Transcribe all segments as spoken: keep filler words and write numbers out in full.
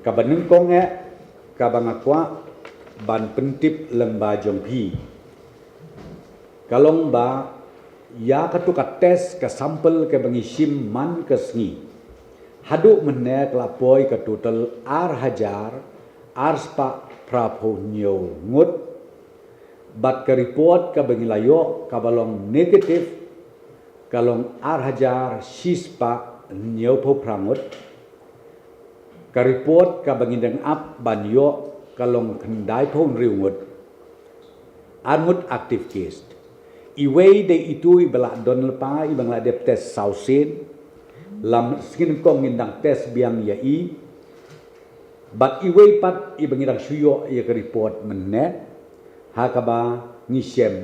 Kaba nyngkong eh, kaba nga kwah ban pyntip lyngba jong phi, ka long ba ïa katu ka test, ka sample kaba ngi shim man ka sngi, haduh mynne ka la poi ka total ar hajar ar spah phra phew hynñiew ngut. Bad ka report kaba ngi la ïoh kaba long negative ka long ar hajar shi spah hynñiew phew phra ngut. Ka report kaba ngi dang ap ban ïoh ka long khyndai phew hynriew ngut. Ar ngut active case. Iwei dei itu iba la don lypa, iba ngi la dep test saw sien. La sngi nyngkong ngin dang test biang ïa i. Bad iwei pat iba ngi dang shu ïoh ïa ka report mynne, ha kaba ngi shem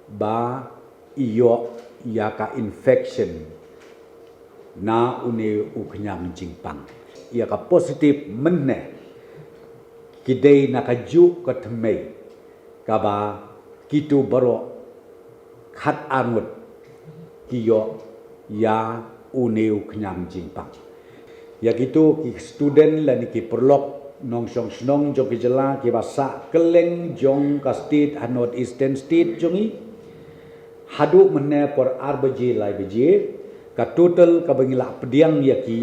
ba i ïoh ïa ka infection na une u khñiang jingpang. Ïa ka positive mynne ki dei na kajuh ka thymmei, kaba kitu baroh khat ar ngut ki ïoh ïa une u khñiang jingpang. Ïa kitu ki student lane ki paralok nongshong shnong jong ki jylla kiba sah kylleng jong ka state ha North Eastern State jong ngi, haduh mynne por ar baje lai baje, ka total kaba ngi la pdiang ïa ki,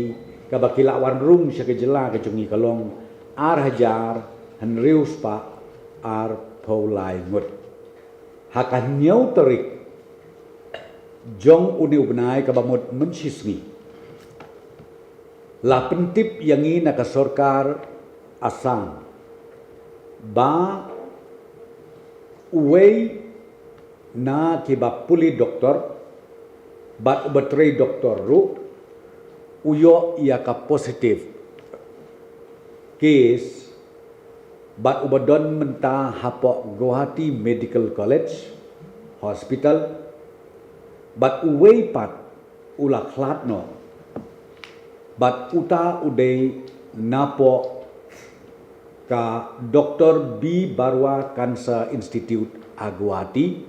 kaba ki la wan rung sha ka jylla ka jong ngi ka long ar hajar hynriew spah ar phew lai ngut. Ha ka hynñiew tarik jong une u bnai, kaba mut mynshisngi, la pyntip ïa ngi na ka sorkar Assam ba uwei na kiba pule doktor bad uba trei doktor ruh u ïoh ïa ka positive case, bad uba don mynta hapoh Guwahati Medical College Hospital, bad uwei pat u la khlad noh, bad uta u dei napoh ka Doctor B Barua Cancer Institute ha Guwahati.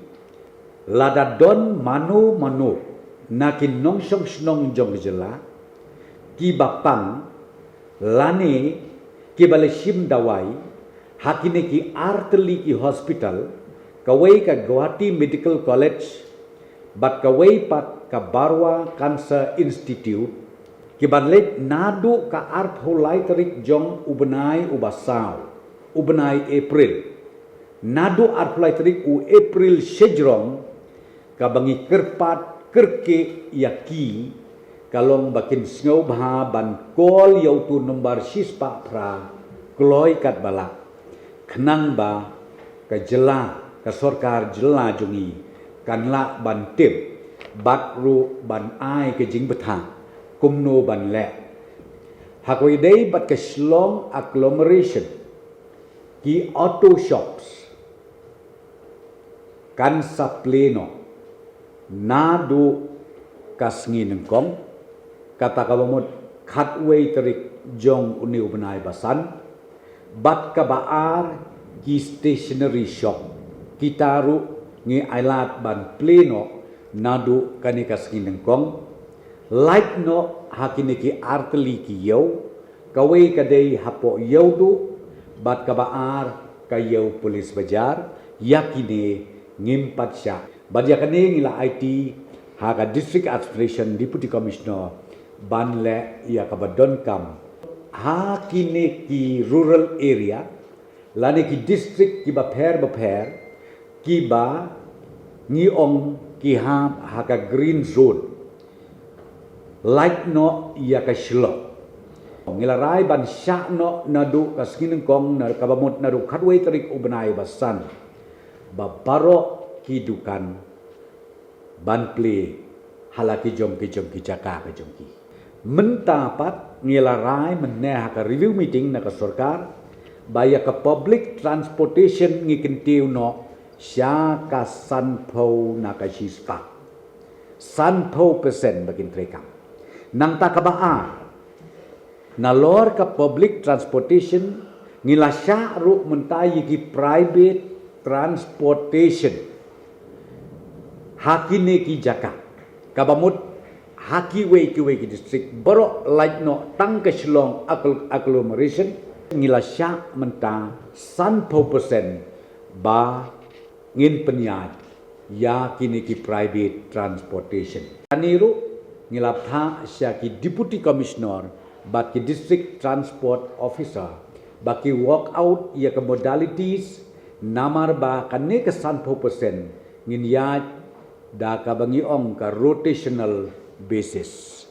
Lada don mano mano na ki nongshong shnong jong ka jylla kiba pang lane kiba la shim dawai ha kine ki artylli ki hospital, kawei ka Guwahati Medical College bad kawei pat ka Barua Cancer Institute, kiba leit naduh ka arphew lai tarik jong u bnai uba saw, u bnai April, naduh arphew lai tarik u April shajrong, kaba ngi kyrpad kyrkieh ïa ki ka long ba kin sngewbha ban call ïa utu number shispah phra kloi katba lah, khnang ba ka jylla, ka sorkar jylla jong ngi kan lah ban tip bad ruh ban ai ka jingbthah kumno ban leh. Ha kawei dei bad ka Shillong agglomeration, ki auto shops kan sa plie noh naduh ka sngi nyngkong, kata kaba mut khatwei tarik jong une u bnai ba san, bad kaba ar ki stationery shop, kita ruh ngi ailad ban plie noh naduh kane ka sngi nyngkong. Lait noh ha kine ki artylli ki ïew, kawei ka dei hapoh ïew duh, bad kaba ar ka ïew police bajar, ïa kine ngim pat shah. Bad ïa kane ngi la aiti ha ka District Administration Deputy Commissioner ban leh ïa kaba donkam ha kine ki rural area lane ki district kiba pher bapher, kiba ngi ong ki hap ha ka green zone, lait noh ïa ka Shillong. Ngi la rai ban shah noh naduh ka sngi nyngkong, na kaba mut naduh khatwei tarik u bnai ba san, ba baroh ki dukan ban plie ha la ki jong ki jong ki jaka ka jong ki. Mynta pat ngi la rai mynne ha ka review meeting na ka sorkar ba ïa ka public transportation ngi kyntiew noh sha ka sanphew na ka shispah. Sanphew percent ba kin treikam. Nangta kaba ar, nalor ka public transportation, ngi la shah ruh mynta ïa ki private transportation ha kine ki jaka, kaba mut ha kiwei kiwei ki district, baroh lait noh tang ka Shillong aggl-, agglomeration, Ngi la shah mynta sanphew percent ba ngin pynïaid ïa kine ki private transportation. Kane ruh ngi la phah sha ki Deputy Commissioner bad ki District Transport Officer ba ki work out ïa ka modalities, namar ba kane ka sanphew percent ngin ïaid da kaba ngi ong ka rotational basis.